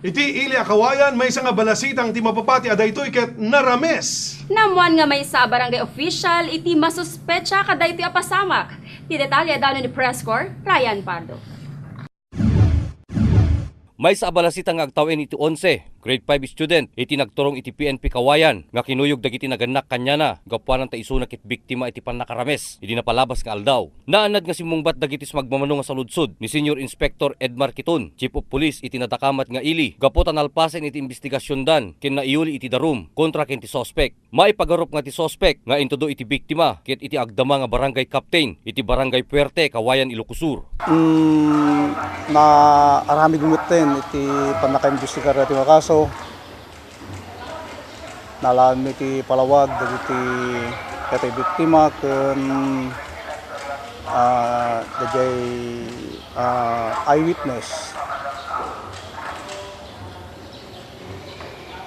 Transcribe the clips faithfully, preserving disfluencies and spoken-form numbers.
Iti ili a Cauayan, maysa nga balasitang ti mapapati a daytoy ket narames. Naammuan nga maysa a barangay official iti masuspetsa kadaytoy a pasamak. Ti detalye danon ni Press Corps, Ryan Pardo. Maysa a balasita nga agtawen iti onse, grade five student, iti nagturong iti P N P Cauayan nga kinuyog dagiti nagannak kaniana gapuanan ta isuna ket biktima iti pannakarames idi napalabas nga aldaw. Naannad nga simmungbat dagiti sumagmamano nga saludsod ni Senior Inspector Edmar Kiton, Chief of Police iti nadakamat nga ili, gapu ta nalpasen iti imbestigasiondan ken naiyuli iti darum kontra ken ti suspek. Maipagarup nga ti suspek nga intudo iti biktima ket iti agdama nga barangay captain iti Barangay Fuerte, Cauayan, Ilocos Sur. Mm, naaramid metten iti pannakaimbestigar ti makaso. Nalaanmi ti palawag dagiti, dagiti biktima ken, ah, dagiti, ah, eyewitness.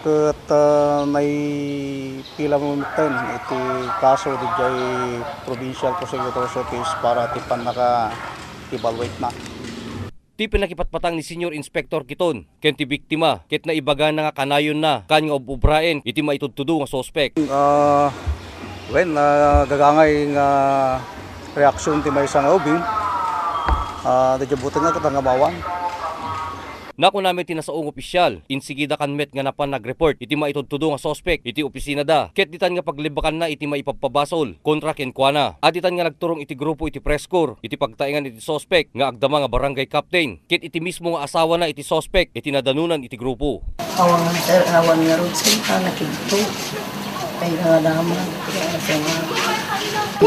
Ket, ah, naipila metten iti kaso didiay Provincial Prosecutor's Office para ti pannaka-evaluate na. Ti pannakipatpatang ni Senior Inspector Kiton ken ti biktima ket naibagana nga kanayonna ken nga ub-ubraen iti maitudtudo nga suspek. Ah, wen, ah, gagangay nga reaksyon ti maysa nga ubing. Ah, didiay buteng nga katangamawan. Nakuna met ti nasaong opisyal, insigidakan met nga napan nagreport iti maitudtudo nga suspek iti opisinada, ket ditan nga paglibbakanna iti maipabpabasol kontra kenkuana. Ditan nga nagturong iti grupo iti Press Corps iti pagtaengan iti suspek nga agdama nga barangay captain, ket iti mismo nga asawana iti suspek iti nadanonan iti grupo. Awan, sir, awan nga road, sir, ah, nakidto. Ay, nga naman, kaya sa mga,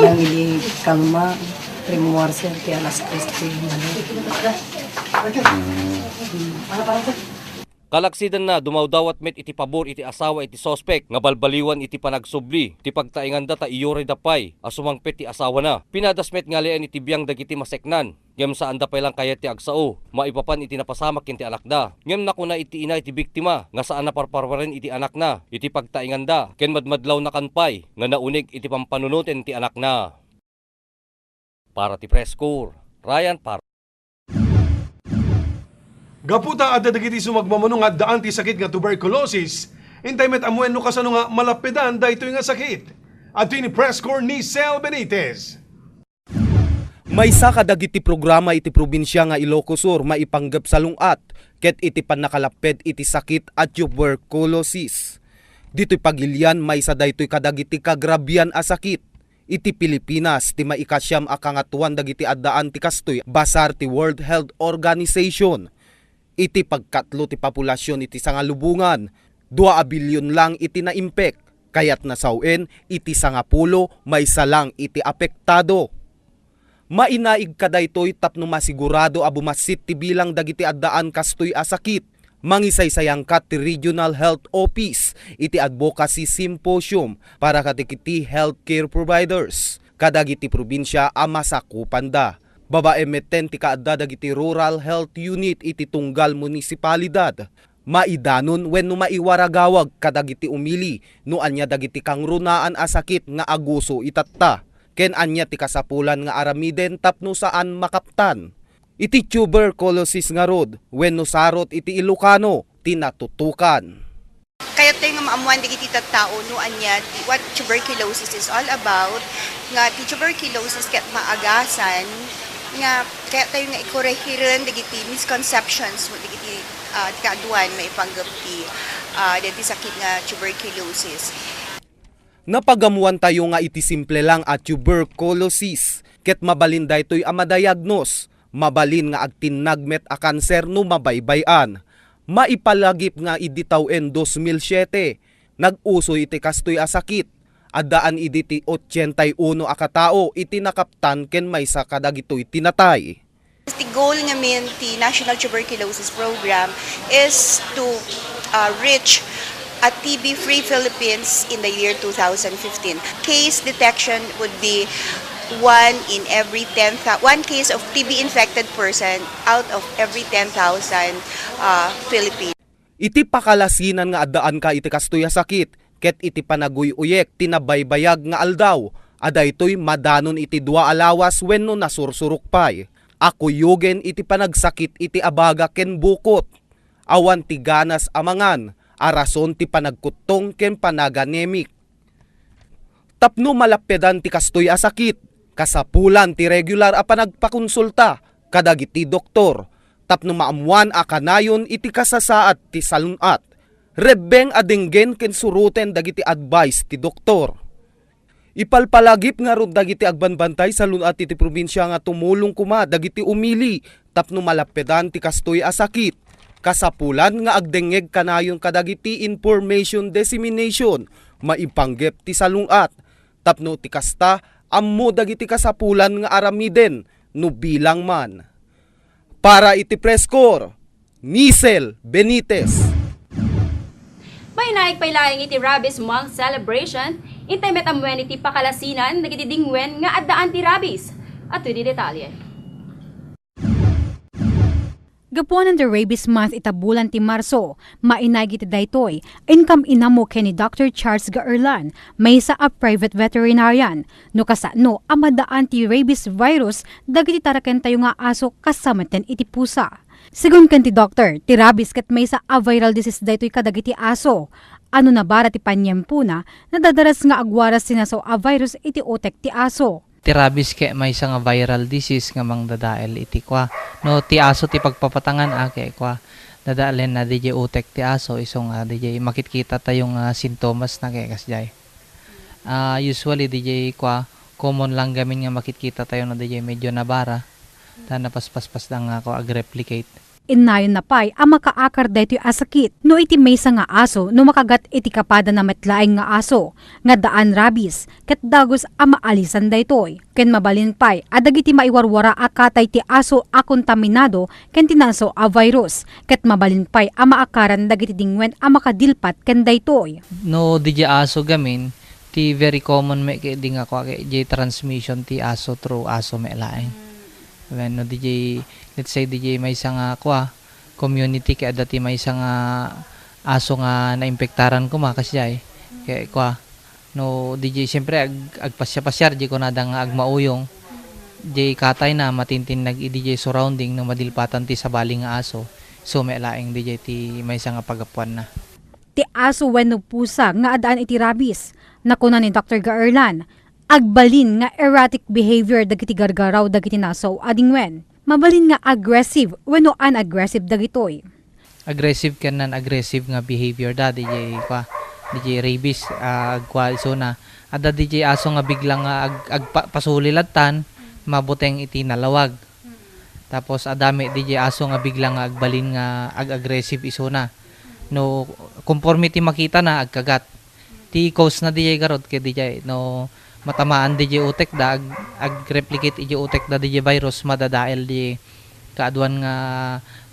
nang ili kalma, primuar, sir, kaya alas tres, sir, ano. Kalaksidanna, dumawdawat met iti pabor iti asawa iti suspek nga balbaliwan iti panagsubli ti pagtaenganda ta iyorayda pay a sumangpet ti asawana. Pinadas met nga alien iti biang dagiti maseknan, ngem saanda pay lang kayat ti agsao maipapan iti napasamak ken ti anakda. Ngem nakuna iti ina iti biktima nga saan a parparuaren iti anakna iti pagtaenganda ken madmadlawnakan pay nga nauneg iti pampanunoten ti anakna. Para ti Press Corps, Ryan Par- Gapu ta adda dagiti sumagmamano nga addaan ti sakit nga tuberculosis, intay met ammoen no kasano nga malappedan daytoy nga sakit. Adtoy ni Press Corps ni Sel Benitez. Maysa kadagiti programa iti probinsia nga Ilocos Sur maipanggep salung-at ket iti pannakalapped iti sakit a tuberculosis. Ditoy pagilian, maysa daytoy kadagiti kagrabian a sakit. Iti Pilipinas, ti maikasiam a kangatoan dagiti addaan ti kastoy basar ti World Health Organization. Iti pagkatlo ti populasion iti sangalubongan, dua a bilyon lang iti naimpek, kayatna sawen iti sangapulo maysa lang iti apektado. Mainaig kadaytoy tapno masigurado a bumassit ti bilang dagiti addaan kastoy a sakit. Mangisaysayangkat ti Regional Health Office iti Advocacy Symposium para kadagiti healthcare providers kadagiti probinsia a masakupanda. Babaen metten ti kaadda dagiti Rural Health Unit iti tunggal munisipalidad. Maidanon wenno maiwaragawag kadagiti umili no ania dagiti kangrunaan a sakit nga aguso itatta, ken ania ti kasapulan nga aramiden tapno saan makaptan. Iti tuberculosis ngarud wenno sarot iti Ilocano ti natutukan. Kayat tayo nga maammuan dagiti tattao no ania ti, what tuberculosis is all about, nga ti tuberculosis ket maagasan nga kayat tayo nga ikorehiren dagiti misconceptions mo dagiti, ah, ti kaaduan maipanggep ti, ah, dagiti sakit nga tuberculosis. Napagammoan tayo nga iti simple lang a tuberculosis, ket mabalin daytoy a madiagnose, mabalin nga agtinnag met a kanser no mabaybay-an. Maipalagip nga idi tawen dos mil siete, nag-uso iti kastoy a sakit. Addaan idi ti ochenta y uno a katao iti nakaptan ken maysa kadagitoy ti natay. Ti goal ngamin ti National Tuberculosis Program is to, uh, reach a T B-free Philippines in the year two thousand fifteen. Case detection would be one in every ten thou-, one case of T B infected person out of every ten thousand, uh, Philippines. Iti pakalasinan nga addaanka iti kastoy a sakit, ket iti panaguy-uyek ti nabaybayag nga aldaw, a daytoy madanon iti dua a lawas wenno nasursurok pay a kuyogen iti panagsakit iti abaga ken bukot. awan ti ganas a mangan a rason ti panagkuttong ken panaganemik. Tapno malappedan ti kastoy a sakit, kasapulan ti regular a panagpakonsulta kadagiti doktor tapno maammuan a kanayon iti kasasaad ti salun-at. Rebbeng a denggen ken suroten dagiti advice ti doktor. Ipalpalagip ngarud dagiti agbanbantay salun-at iti probinsia nga tumulong koma dagiti umili tapno malappedan ti kastoy a sakit. Kasapulan nga agdengngeg kanayon kadagiti information dissemination maipanggep ti salun-at tapno ti kasta, ammo dagiti kasapulan nga aramiden no bilang man. Para iti Press Corps, Nisel Benitez. Mainaig pay laeng iti Rabies Month celebration, intay met ammoen iti pakalasinan dagiti dingwen nga addaan ti rabies. Adtoy ti detalye. Gapuanan ti Rabies Month ita bulan ti Marso, mainaig iti daytoy, inkam inammo ken ni Doctor Charles Gaerlan, maysa a private veterinarian, no kasano a maddaan ti rabies virus dagiti tarakentayo nga aso kas sa metten iti pusa. Segun ken ti doktor, ti rabies ket maysa a viral disease daytoy kadagiti aso. Ano nabara ti paniempona, nadadaras nga agwaras ti nasaw a virus iti utek ti aso. Ti rabies ket maysa nga viral disease nga mangdadael iti kua. No ti aso ti pagpapatangan a ket kua, dadaelen na didiay utek ti aso isu nga didiay makitkita tayo nga sintomas na ket kasdiay. Ah, usually didiay kua, common lang gamin nga makitkita tayo no didiay medyo nabara, ta napaspaspas da nga kua, ag-replicate. Innayon na pay a makaakar daytoy a sakit no iti maysa nga aso no makagat iti kapadana met laeng nga aso nga daan rabies ket dagus a maalisan daytoy. Ken mabalin pay a dagiti maiwarwara a katay ti aso a kontaminado ken ti nasaw a virus ket mabalin pay a maakaran dagiti dingwen a makadilpat ken daytoy. No didiay aso gamin, ti very common met ket di nga kua ket diay transmission ti aso through aso met laeng. Wen no didiay, let's say, didiay maysa nga kua, community ket adda ti maysa nga aso nga naimpektaran koma kasdiay. Ket kua, no didiay, siyempre, ag-, agpasiar-pasiar, diay kunada nga agmauyong. Diay katayna, matintinnag idi diay surrounding no madilpatan ti sabali nga aso. Isu met laeng didiay ti maysa nga paggapuanna. Ti aso wenno pusa nga addaan iti rabies, nakuna ni Doktor Gaerlan, agbalin nga erratic behavior dagiti gargaraw dagiti nasaw a dingwen. Mabalin nga aggressive wenno unaggressive dagitoy. Aggressive ken non-aggressive nga behavior da didiay kua, didiay rabies, ah, agkua isuna. Adda didiay aso nga bigla nga ag-, agpa-, pasulil lattan, mabuteng iti nalawag. Tapos adda met didiay aso nga bigla nga agbalin nga ag-aggressive isuna. No, konforme ti makitana, agkagat. Ti cause na didiay garud ket didiay, no, matamaan didiay utekda, ag-, ag-replicate idiay utekda didiay virus, madadael didiay kaaduan nga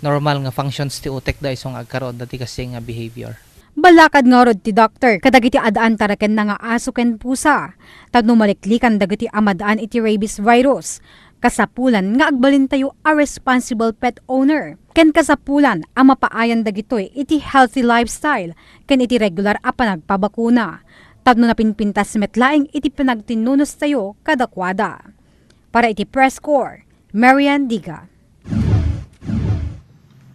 normal nga functions ti utekda isu nga agkaroon dati kasdiay nga behavior. Balakad ngarud ti doktor kadagiti addaan tarakenna nga aso ken pusa tapno maliklikan dagiti a maddaan iti rabies virus. Kasapulan nga agbalintayo a responsible pet owner ken kasapulan a mapaayan dagitoy iti healthy lifestyle ken iti regular a panagpabakuna tapno napinpintas met laeng iti panagtinnunostayo kadakuada. Para iti Press Corps, Marian Diga.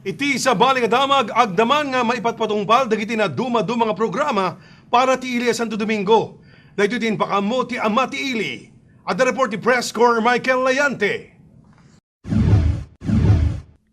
Iti sabali nga damag, agdaman nga maipatpatungpal dagiti nadumaduma nga programa para ti ili a Santo Domingo. Daytoy ti impakaammo ti Ama ti Ili. Adda report ti Press Corps Michael Layante.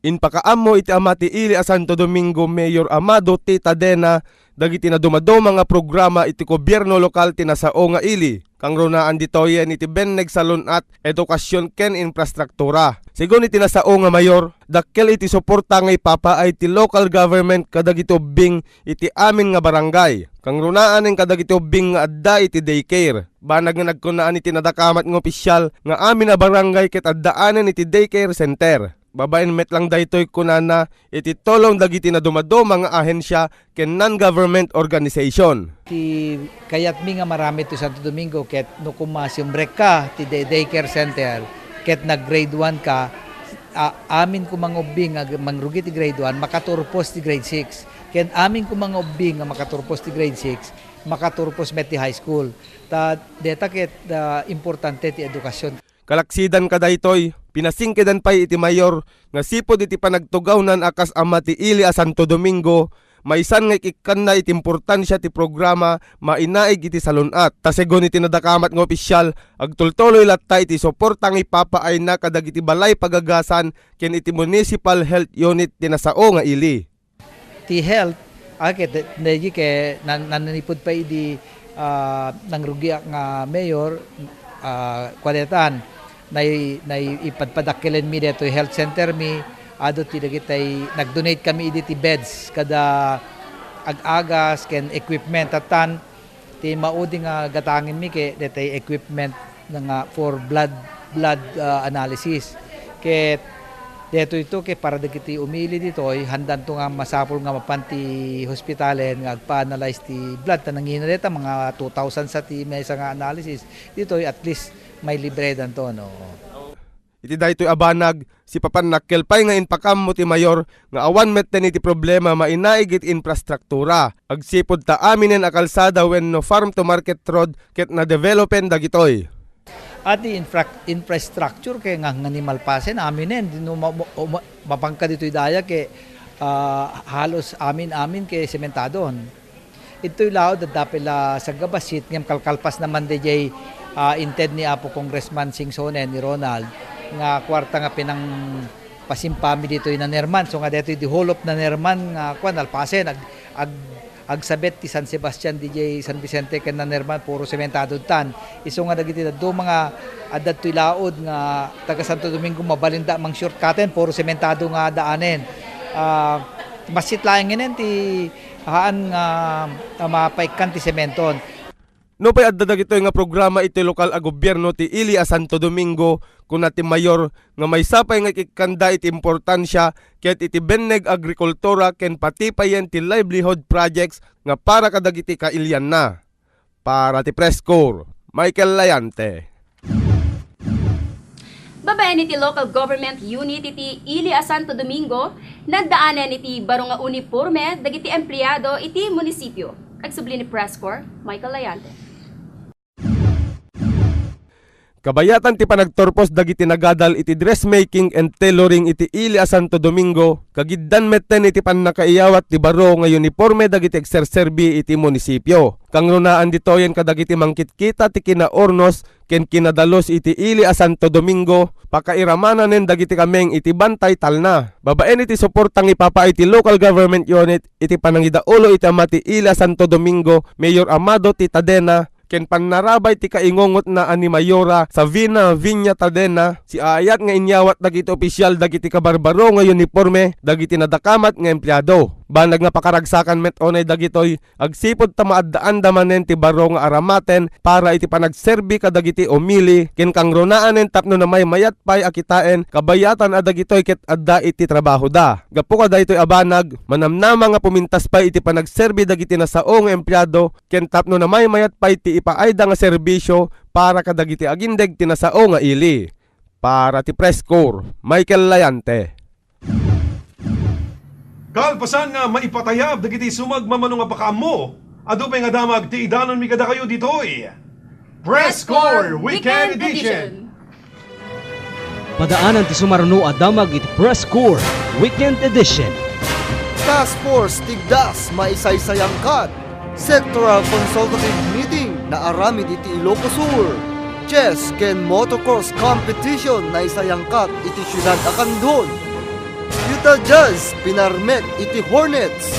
Impakaammo iti Ama ti Ili a Santo Domingo Mayor Amado T. Tadena dagiti nadumaduma nga programa iti gobierno lokal ti nasao nga ili. Kangrunaan ditoyen iti benneg salun-at, edukasyon ken infrastruktura. Segun iti nasao nga mayor, dakkel iti suporta nga ipapaay ti local government kadagiti ubbing iti amin nga barangay. Kangrunaan ken kadagiti ubbing nga adda iti daycare. Banag nga nagkunaan iti nadakamat nga opisyal nga amin a barangay ket addaanen iti daycare center. Babaen met lang daytoy, kunana, iti tulong dagiti nadumaduma nga ahensya ken non-government organization. Ti kayatmi nga maramid ti Santo Domingo ket no koma simbrekka ti day-, daycare center ket nag-grade one ka, a-, amin koma nga ubbing nga mangrugi ti grade one, makaturpos ti grade six. Ken amin koma nga ubbing nga makaturpos ti grade six, makaturpos met ti high school. Ta deta ket, ah, importante ti edukasyon. Kalaksidan kadaytoy, Pinasingkedan pay iti mayor nga sipud iti panagtugawnan a kas ama ti ili a Santo Domingo, maysan nga ikikkanna iti importansia ti programa mainaig iti salun-at. Ta segun iti nadakamat nga opisyal, agtultuloy latta iti suporta nga ipapaayna kadagiti balay pagagasan ken iti municipal health unit ti nasao nga ili. Ti health, ah, ket, daydi ket nan-, nanipud pay idi, ah, nangrugiak nga mayor, ah, kuadetan, nay-, nay-, ipadpadakkelenmi detoy health center mi, adu ti dagitay nag-donate kami idi ti beds, kada ag-agas ken equipment, tattan, ti maudi nga gatangenmi ket detay equipment nga for blood, blood, ah, analysis. Ket detoyto ket para dagiti umili ditoy, handanto nga masapul nga mapan ti hospitalen nga agpa-analyze ti blood. Ta nangina deta, mga two thousand sa ti maysa nga analysis. Ditoy, at least, mailibredanto, no? Iti daytoy a banag, sipapannakkel pay nga impakaammo ti mayor nga awan metten iti problema mainaig iti infrastruktura. Agsipud ta aminen a kalsada wenno farm to market road ket na-developen dagitoy. Iti infra-, infrastructure ket nga, nga ni malpasen aminen, di no ma-, ma-, ma-, mapanka ditoy daya ket, ah, halos amin-amin ket sementadon. Itoy laod, adda pay la saggabassit, ngem kalkalpas naman daydiay, ah, inted ni Apo Congressman Singsonen, ni Ronald, nga kuarta nga pinangpasimpami ditoy Nanerman. So nga detoy the whole of Nanerman nga kuan, nalpasen, ag-, ag-, agsabet ti San Sebastian, daydiay San Vicente ken Nanerman, puro sementado tan. Isu nga dagiti dadduma nga adda ditoy laod nga taga Santo Domingo, mabalinda mang-shortcutten, puro sementado nga daanen. Ah, bassit laeng ngenen ti haan nga, ah, mapaikkan ti sementon. Nupay adda dagitoy nga programa iti lokal a gobierno ti ili a Santo Domingo, kuna ti mayor nga maysa pay nga ikikkanda iti importansia ket iti benneg agrikultura ken patipayen ti livelihood projects nga para kadagiti kailianna. Para ti Press Corps, Michael Layante. Babaen iti local government unit iti ili a Santo Domingo, nagdaanen iti baro nga uniporme dagiti empleado iti munisipio. Agsubli ni Press Corps, Michael Layante. Kabayatan ti panagturpos dagiti nagadal iti dressmaking and tailoring iti ili a Santo Domingo, kagiddan metten iti pannakaiyawat ti baro nga uniporme dagiti agserserbi iti munisipio. Kangrunaan ditoyen kadagiti mangkitkita ti kinaurnos ken kinadalus iti ili a Santo Domingo, pakairamananen dagiti kameng iti bantay talna. Babaen iti suporta nga ipapaay ti local government unit iti panangidaulo iti ama ti ili a Santo Domingo, Mayor Amado T. Tadena, ken pannarabay ti kaingungotna a ni Mayora Savina Viña Tadena, siaayat nga inyawat dagiti opisyal dagiti kabarbaro nga uniporme dagiti nadakamat nga empleado. Banag nga pakaragsakan met unay dagitoy, agsipud ta maaddaanda manen ti baro nga aramaten para iti panagserbi kadagiti umili ken kangrunaanen tapno namaymayat pay a kitaen kabayatan a dagitoy ket adda iti trabahoda. Gapu kadaytoy a banag, manamnama nga pumintas pay iti panagserbi dagiti nasao nga empleado ken tapno namaymayat pay ti ipaayda nga serbisio para kadagiti agindeg ti nasao nga ili. Para ti Press Corps, Michael Layante. Kalpasan nga maipatayab dagiti sumagmamano nga pakaammo, adu pay nga damag ti idanonmi kadakayo ditoy Press Corps Weekend Edition. Padaanan ti sumaruno a damag iti Press Corps Weekend Edition. Task Force Tigdas, maisaysayangkat. Sectoral Consultative Meeting, naaramid iti Ilocos Sur. Chess ken motocross competition, naisayangkat iti siudad a Candon. Utah Jazz, pinarmek iti Hornets.